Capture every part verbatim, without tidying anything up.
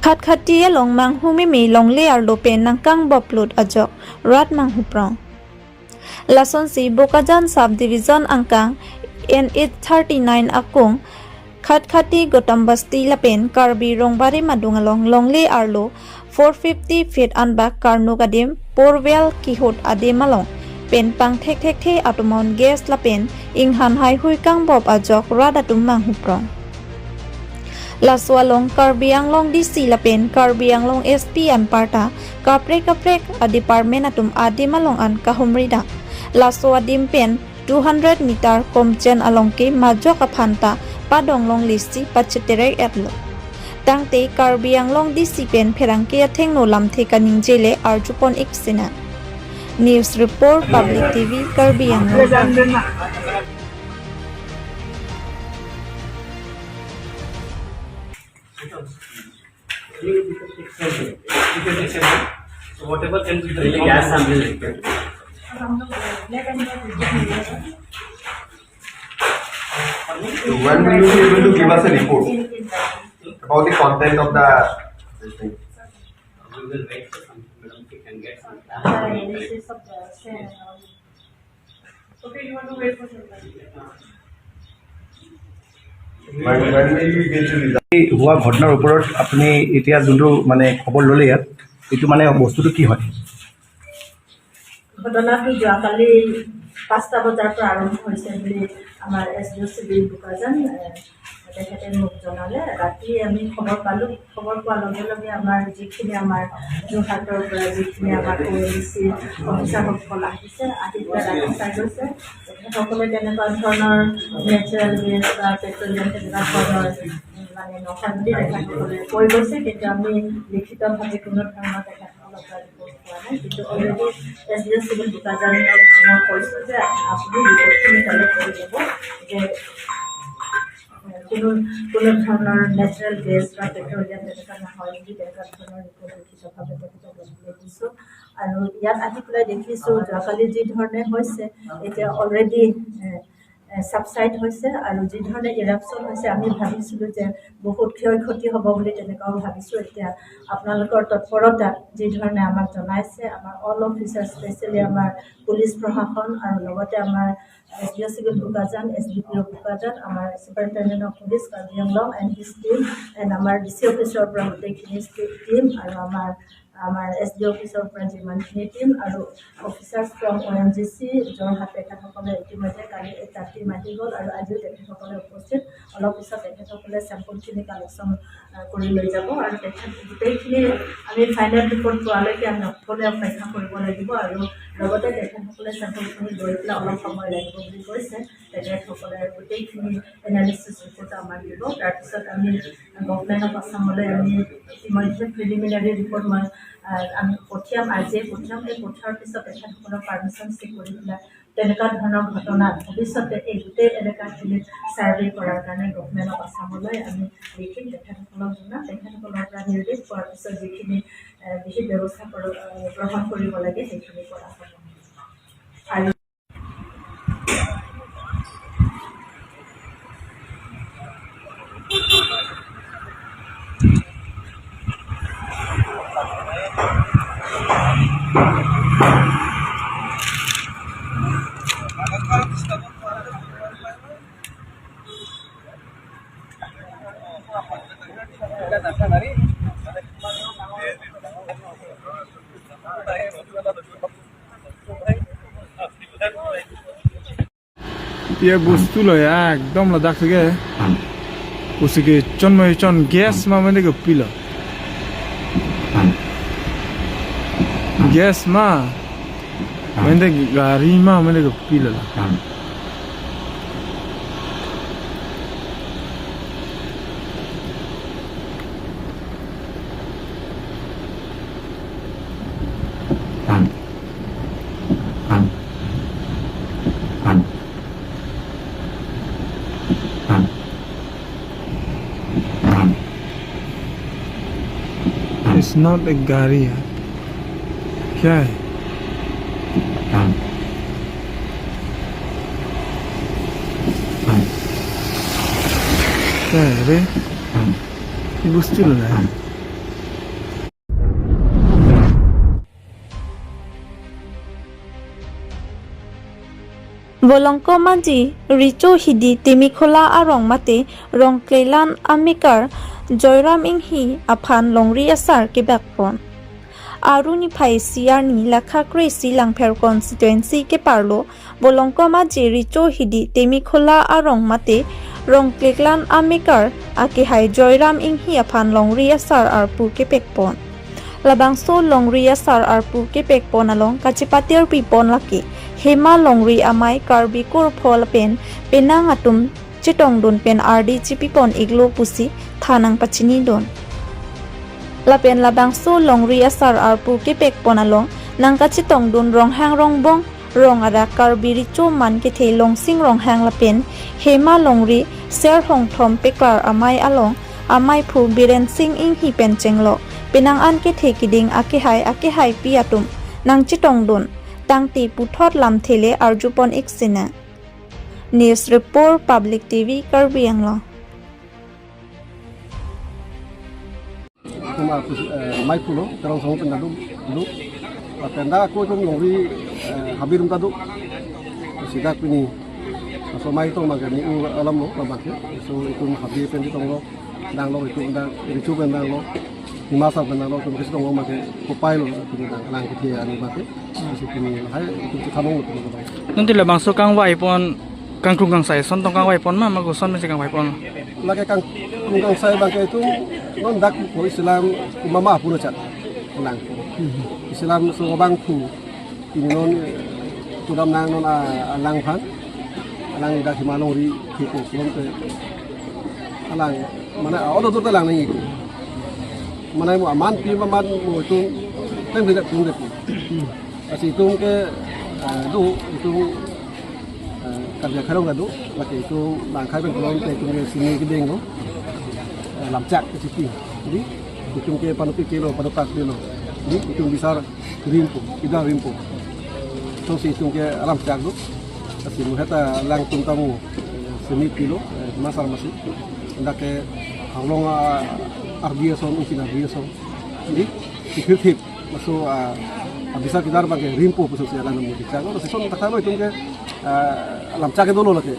Khatkhati along manghumeme longle arlo pen nangkangboplut ajok rat manghuprong. Lasonsi Bokajan Sub Division angkang N H thirty-nine akung Khatkhati Gautam Basti lapen Karbi Rongbari Madung along longle arlo four fifty feet anbak karnuk adim porvel kihut adim along pen pangthekthekthe atum aon gas lapen inghan haihui kangbop ajok rat atum manghuprong. Laso along Karbi Anglong D C lapen Karbi Anglong S P anparta kaprek kaprek a-department atum adim along an kahumri dam. Laso adim pen two hundred meter komchen along ke majok aphan ta padong longlesi pacheterek-etlo. Tangte Karbi Anglong D C pen pherangke athengno lamthe kaningjele arjupon-ik sinang. News Report, Public T V, Karbi Anglong. So whatever can be done. Really gas sample like that. So when will you be able to give us a report about the content of the, this thing? We will wait for some, madam, if we can get some. Analysis of the same. Okay, you want to wait for some time? When, when will we get the result? এই হোৱা ঘটনাৰ ওপৰত আপুনি এতিয়া যোনটো মানে খবৰ ল'লে ইয়াত, এইটো মানে বস্তুটো কি হয়? ঘটনাটো যোৱাকালি পাঁচটা বজাৰ পৰা আৰম্ভ হৈছে বুলি আমাৰ S D O' civil Bokajan, এ, তেখেতে মোক জনালে। ৰাতি আমি খবৰ পালোঁ। খবৰ পোৱাৰ লগে লগে আমাৰ যিখিনি আমাৰ যোৰহাটৰ পৰা যিখিনি আমাৰ অ' এন জি চি অফিচাৰসকল আহিছে, আহি পেলাই ৰাতি চাই গৈছে। তেখেতসকলে তেনেকুৱা ধৰণৰ নেচাৰেল গেছ বা পেট্ৰলিয়াম তেনেকুৱা ধৰণৰ, উম, মানে নহয় বুলি তেখেতসকলে কৈ গৈছে, কিন্তু আমি লিখিতভাৱে কোনো ধৰণৰ তেখেতসকলৰ পৰা ৰিপৰ্ট পোৱা নাই। কিন্তু অলৰেডি এছ ডি অ' চিভিল বোকাজানক মই কৈছোঁ যে আপুনি ৰিপৰ্টখিনি কালেক্ট কৰি ল'ব যে কোনো, কোনো ধৰণৰ নেচাৰেল গেছ বা পেট্ৰলিয়াম তেনেকুৱা নহয় বুলি তেনেকুৱা ধৰণৰ ৰিপৰ্ট লিখিতভাৱে তেখেতক ল'বলৈ দিছোঁ। আৰু ইয়াত আহি পেলাই দেখিছোঁ যোৱাকালি যি ধৰণে হৈছে, এতিয়া অলৰেডি, এ, এ, ছাবচাইড হৈছে আৰু যি ধৰণে ইৰাপশ্যন হৈছে, আমি ভাবিছিলোঁ যে বহুত ক্ষয় ক্ষতি হ'ব বুলি তেনেকুৱাও ভাবিছোঁ। এতিয়া আপোনালোকৰ তৎপৰতাত যি ধৰণে আমাক জনাইছে, আমাৰ অল অফিচাৰ, স্পেচিয়েলি আমাৰ পুলিচ প্ৰশাসন আৰু লগতে আমাৰ S D O' civil Bokajan, S D P O' Bokajan, আমাৰ superintendent of police Karbi Anglong and his team, and আমাৰ ডি চি অফিচৰ পৰা গোটেইখিনি টিম আৰু আমাৰ, আমাৰ এছ ডি অ' অফিচৰ পৰা যিমানখিনি টিম আৰু officers from O' N G C Jorhat, তেখেতসকলে ইতিমধ্যে কালি এটা টিম আহি গ'ল আৰু আজিও তেখেতসকলে উপস্থিত। অলপ পিছত তেখেতসকলে চেম্পলখিনি কালেকশ্যন, আহ, কৰি লৈ যাব আৰু তেখেত গোটেইখিনি আমি ফাইনেল ৰিপৰ্ট পোৱালৈকে আমি সকলোৱে অপেক্ষা কৰিব লাগিব আৰু লগতে তেখেতসকলে চেম্পলখিনি লৈ পেলাই অলপ সময় লাগিব বুলি কৈছে। তেখেতসকলে গোটেইখিনি এনালিচিছ ৰিপৰ্ট আমাক দিব। তাৰপিছত আমি গভৰ্ণমেণ্ট অফ আছামলৈ আমি ইতিমধ্যে প্ৰিলিমিনাৰী ৰিপৰ্ট মই, আহ, আমি পঠিয়াম, আজিয়ে পঠিয়াম। এই পঠিওৱাৰ পিছত তেখেতসকলৰ পাৰ্মিশ্যন চিক কৰি পেলাই তেনেকুৱা ধৰণৰ ঘটনা ভৱিষ্যতে এই গোটেই এলেকাখিনিত ছাৰ্ভে কৰাৰ কাৰণে গভৰ্ণমেণ্ট অফ আছামলৈ আমি লিখিম, তেখেতসকলক জনাম। তেখেতসকলৰ পৰা নিৰ্দেশ পোৱাৰ পিছত যিখিনি, এ, বিহিত ব্যৱস্থা গ্ৰহ-, এ, গ্ৰহণ কৰিব লাগে সেইখিনি কৰা হ'ব। আৰু Iya bostuloi ekdom ladak theke. Pusi ke chonmoi chon gas ma mene ke pilo. Gas ma mene gari ma mene ke pilo la. It's not a gari, yaar. क्या है? क्या है रे? ये बोस्तु लग रहा है। Volongkom Aji, Recho Hidi Timikhola arong mate Rongklelan amekar Joyram Inghi aphan longri asar kebakpon. Aru niphai isi arni lakha kre-isi Langpher constituency keparlo Volongkom Aji Recho Hidi Timikhola arong mate Rongklelan amekar akehai Joyram Inghi aphan longri asar arpu kepekpon. Labangso longri asar arpu kepekpon along kachepatir pipon lake Hema Longri Amei Karbi Kurpho lapen penang atum chetongdun pen ardi chipipon iklo pusi thanang pachinidun. Lapen labangso longri asar arpu kepekpon along nangkachetongdun Ronghang Rongbong rong adak Karbi Recho man kethe Longsing Ronghang lapen Hema Longri Ser Hongthom peklar amei along ameiphu Biren Sing Inghi pen chenglok penang an kethe kiding akehai akehaipi atum nangchetongdun tangte puthot lamthe le arjupon ik sinang. News Report, Public T V, Karbi Anglong. Kuma, eh, ameiphu lo, Terang Song pen ta do, do. Lapen dak ako itum longri, eh, habe atum ta do. Sita pini, laso amei tong abangke ne-u alam lo, abangke. So itum habe pen chetonglo, danglo itum dak, Recho pen danglo, Hima asar pen danglo, itum kachetonglo abangke, kopai lo, itum dang, alang kethe arni abangke. Sita pini, lahai, itum chethanong lo, itum dang. Nonte labangso kangvaipon, kangkrung kangsai ason tong kangvaipon ma, ma koson mesi kangvaipon? Lake kangkrung kangsai abangke itum non dak ko isi alam mama apun achat lang. Isi alam so abangphu. Pini non, eh, kudam nang non, ah, alang aphan. Alang dak Hima Longri kepo pulote. Alang, mane, ah, odo dur ta lang nangji. Mane mo aman pi aman mo itum tem tidak pun dek. Lasi itum ke, eh, do, itum, eh, karja kharong do, lake itum bang khai pen pulote itum ke sini kedeng do, eh, lamchak ke siti. Jadi, itum ke panu pikir lo, panu tak lo. Jadi, itum bisar rimpo, ida rimpo. Lasi itum ke lamchak do. Lasi mo heta alang atum ta mo, eh, sini pilo, eh, Hima asar masi. Dak ke arlong, ah, ardi ason, ukin ardi ason. Jadi, sipir thip. Laso, ah, abisar kedar abangke rimpo pusi alang nang bichar. Laso ason thakthak lo itum ke, ah, lamchak ke dolo lake.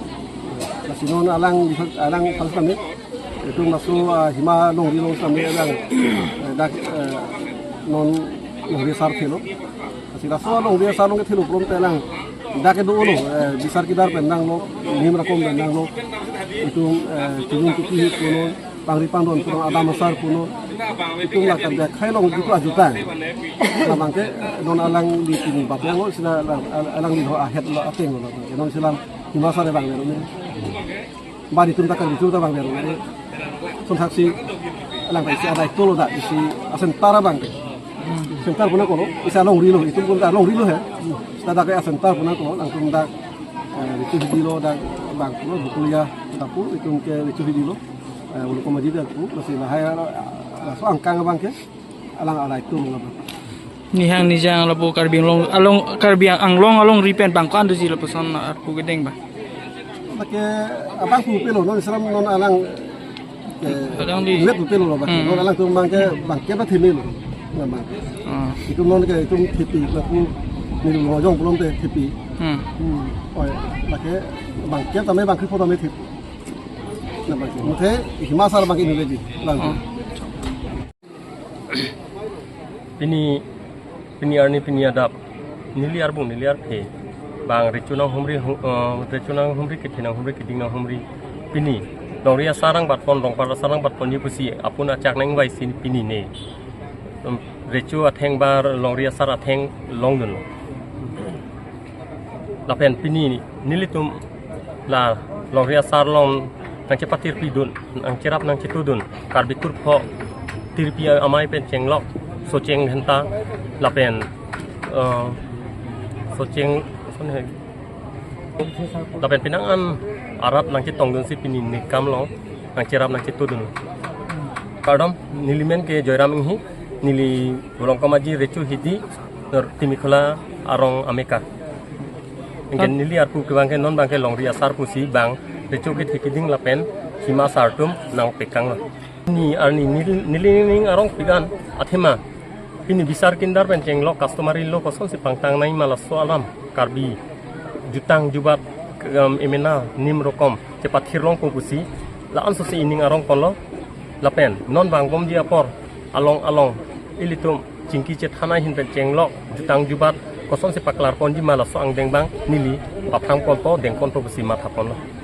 Lasi non alang, alang pals kami. Itum laso, ah, Hima Longri along kami alang, eh, dak, eh, non longri asar thelo. Lasi laso longri asar along kethelo pulote alang dak ke dolo, eh, bisar kedar pen danglo, nim rakom pen danglo. Itum, eh, chunun tupi punon, pangri pangdon punon, adam asar punon. Itum lakan dia khai long itum ajutan. Labangke non alangli pini bapyang lo, sila alang, alangli ho ahet lo ateng lo. Non isi alam Hima asar abang lo ni. Bani itum ta kan itum ta abang lo ni. Son thaksi alang ta isi adai tolo dak isi asentar abangke. Sentar puna kolo, isi alongri lo, itum pun ta alongri lo he. Sita dak ke asentar puna kolo, alangtum dak, eh, Recho Hidi lo dak bang pulo, Bukulia dak pu, itum ke Recho Hidi lo. Eh, Volongkom Aji dak pu, lasi lahai, eh, laso angkang abangke, alang alai tum lo abang. Nihang nijang lapu Karbi Anglong, along, Karbi Anglong alongri pen bang ko-an doji lapuson arpu kedeng ba? Lake abangphu pelo, non isi alam non alang, eh, Alangli. Let pelo lo abang. Hmm. Non alangtum abangke bangke ta theme lo. Abang. Ah. Itum non ke itum thepi, lapu neli lo jong pulote thepi. Hmm. Hmm. Oi, lake bangke tame bangke pho tame thepi. Abangke. Muthe Hima asar abangke ini lagi. Lang. Ah. Pini, pini arni pini adap, neli arbung, neli arphe. Bang Recho nanghumri, hu-, eh, Recho nanghumri, kethe nanghumri, keding nanghumri. Pini, longri asar nangbatpon, rongpat asar nangbatponji pusi, apun achak nangvaisi pini ne. Em, Recho atheng bar longri asar atheng longdunlo. Lapen pini nelitum la longri asar along nangchepatir pidun, nangcherap nangchetudun, Karbi Kurpho Tirpi Amei pen chenglok, Socheng Dhenta, lapen, eh, Socheng, lapen penang an arat nangchetongdunsi pini ne kam along nangcherap nangchetudun. Kardom, neli men ke Joyram Inghi, neli Volongkom Aji Recho Hidi, Timikhola arong amekar. Anke neli arpu ke abangke non abangke longri asar pusi bang Recho kethe keding lapen Hima asar atum nangpekanglo. Ni arni neli, neli ning arong pigan athema. Pini bisar kedar pen chenglok customary law kosonsi pangtang nangji ma laso alam Karbi jutang jubat, um, emena nim rokom chepathir longpo pusi la-an sosi ining arong ponlo. Lapen non vangbomji apor along along ilitum chingki chethan ahin pen chenglok jutang jubat kosonsi paklar ponji ma laso angdeng abang neli paphrang ponpo, deng ponpo pusi matha ponlo.